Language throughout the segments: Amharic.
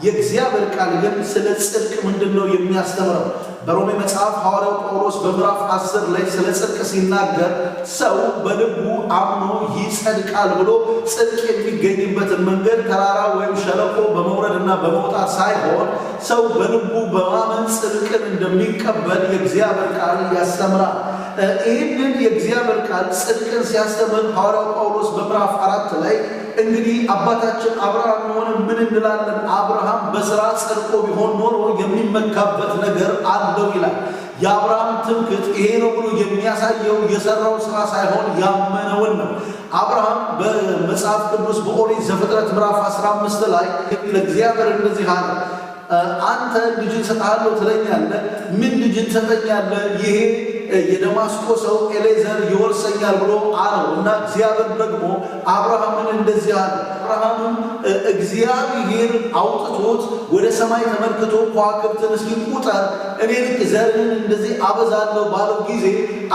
የእግዚአብሔር ቃል ግን ስለ ጽድቅ ምንድን ነው የሚያስተምረው? በሮሜ መጽሐፍ ሐዋርያው ጳውሎስ በምዕራፍ 10 ላይ ስለ ጽድቅ ሲናገር ሰው በልቡ አምኖ ይጸድቃል ብሎ ጽድቅ የሚገኝበትን መንገድ ተራራ ወይም ሸለቆ በመውረድና በመውጣት ሳይሆን ሰው በልቡ በማመን ጽድቅን እንደሚቀበል የእግዚአብሔር ቃል ያስተምራል። ይህንን የእግዚአብሔር ቃል ጽድቅን ሲያስተምር ሐዋርያው ጳውሎስ በምዕራፍ 4 ላይ እንግዲህ አባታችን አብርሃም የሆነ ምን እንላለን? አብርሃም በሥራ ጸድቆ ቢሆን ኖሮ የሚመካበት ነገር አለው ይላል። የአብርሃም ትምክህት ይሄ ነው ብሎ የሚያሳየው የሰራው ስራ ሳይሆን ያመነውን ነው። አብርሃም በመጽሐፍ ቅዱስ በኦሪት ዘፍጥረት ምዕራፍ 15 ላይ ለእግዚአብሔር እንደዚህ አለ፣ አንተ ልጅን እሰጥሃለሁ ትለኛለህ፣ ምን ልጅን ትሰጠኛለህ? ይሄ የደማስቆ ሰው ኤሌዘር ይወርሰኛል ብሎ አለው እና እግዚአብሔር ደግሞ አብርሃምን እንደዚህ አለ። አብርሃምም እግዚአብሔር አውጥቶት ወደ ሰማይ ተመልክቶ ከዋክብትን እስኪ ቁጠር፣ እኔ ልክ ዘርህን እንደዚህ አበዛለሁ ባለው ጊዜ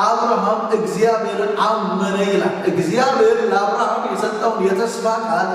አብርሃም እግዚአብሔርን አመነ ይላል። እግዚአብሔር ለአብርሃም የሰጠውን የተስፋ ቃል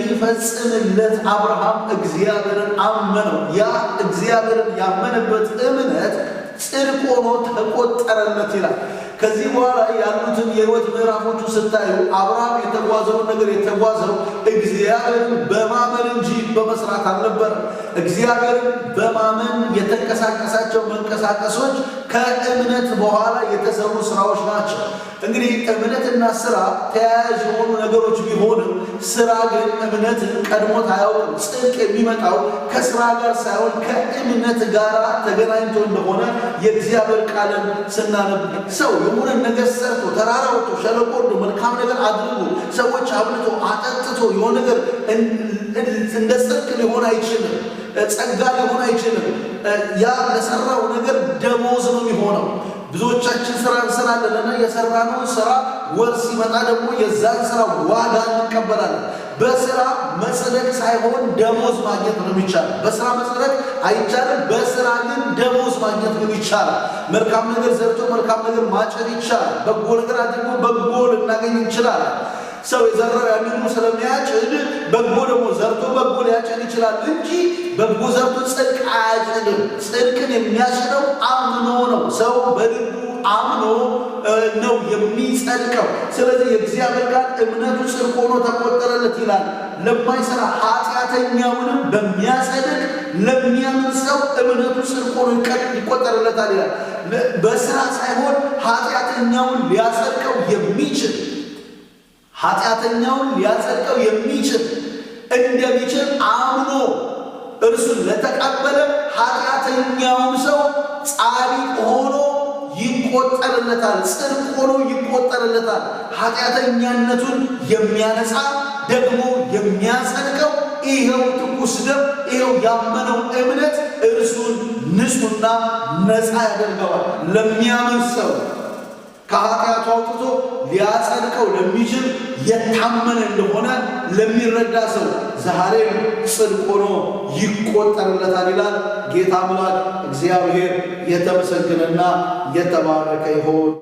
እንደሚፈጽምለት አብርሃም እግዚአብሔርን አመነው። ያ እግዚአብሔርን ያመነበት እምነት ጽድቅ ሆኖ ተቆጠረለት ይላል። ከዚህ በኋላ ያሉትን የሕይወት ምዕራፎቹ ስታዩ አብርሃም የተጓዘውን ነገር የተጓዘው እግዚአብሔርን በማመን እንጂ በመስራት አልነበረም። እግዚአብሔርን በማመን የተንቀሳቀሳቸው መንቀሳቀሶች ከእምነት በኋላ የተሰሩ ስራዎች ናቸው። እንግዲህ እምነትና ስራ ተያያዥ የሆኑ ነገሮች ቢሆንም ስራ ግን እምነትን ቀድሞት አያውቅም። ጽድቅ የሚመጣው ከስራ ጋር ሳይሆን ከእምነት ጋር ተገናኝቶ እንደሆነ የእግዚአብሔር ቃልን ስናነብ ሰው የሆነ ነገር ሰርቶ ተራራ ወጥቶ ሸለቆ ወርዶ መልካም ነገር አድርጎ ሰዎች አብልቶ አጠጥቶ የሆነ ነገር እንደ ጽድቅ ሊሆን አይችልም። ጸጋ ሊሆን አይችልም። ያ ለሰራው ነገር ደሞዝ ነው የሚሆነው። ብዙዎቻችን ስራ እንሰራለን እና የሰራነውን ስራ ወር ሲመጣ ደግሞ የዛን ስራ ዋጋ እንቀበላለን። በስራ መጽደቅ ሳይሆን ደሞዝ ማግኘት ነው የሚቻለው። በስራ መጽደቅ አይቻልም። በስራ ግን ደሞዝ ማግኘት ግን ይቻላል። መልካም ነገር ዘርቶ መልካም ነገር ማጨድ ይቻላል። በጎ ነገር አድርጎ በጎ ልናገኝ እንችላለን። ሰው የዘራው ያንኑ ስለሚያጭድ በጎ ደግሞ ዘርቶ በጎ ሊያጭድ ይችላል እንጂ በጎ ዘርቶ ጽድቅ አያጭድም። ጽድቅን የሚያጭደው አምኖ ነው። ሰው በልቡ አምኖ ነው የሚጸድቀው። ስለዚህ የእግዚአብሔር ቃል እምነቱ ጽድቅ ሆኖ ተቆጠረለት ይላል። ለማይሰራ ኃጢአተኛውንም በሚያጸድቅ ለሚያምን ሰው እምነቱ ጽድቅ ሆኖ ይቆጠርለታል ይላል። በስራ ሳይሆን ኃጢአተኛውን ሊያጸድቀው የሚችል ኃጢአተኛውን ሊያጸድቀው የሚችል እንደሚችል አምኖ እርሱን ለተቀበለ ኃጢአተኛውን ሰው ጻድቅ ሆኖ ይቆጠርለታል፣ ጽድቅ ሆኖ ይቆጠርለታል። ኃጢአተኛነቱን የሚያነጻ ደግሞ የሚያጸድቀው ይኸው ትኩስ ደም፣ ይኸው ያመነው እምነት እርሱን ንጹሕና ነፃ ያደርገዋል። ለሚያምን ሰው ከኃጢአቱ አውጥቶ ሊያጸድቀው ለሚችል የታመነ እንደሆነ ለሚረዳ ሰው ዛሬም ጽድቅ ሆኖ ይቆጠርለታል ይላል። ጌታ አምላክ እግዚአብሔር የተመሰገነና የተባረከ ይሁን።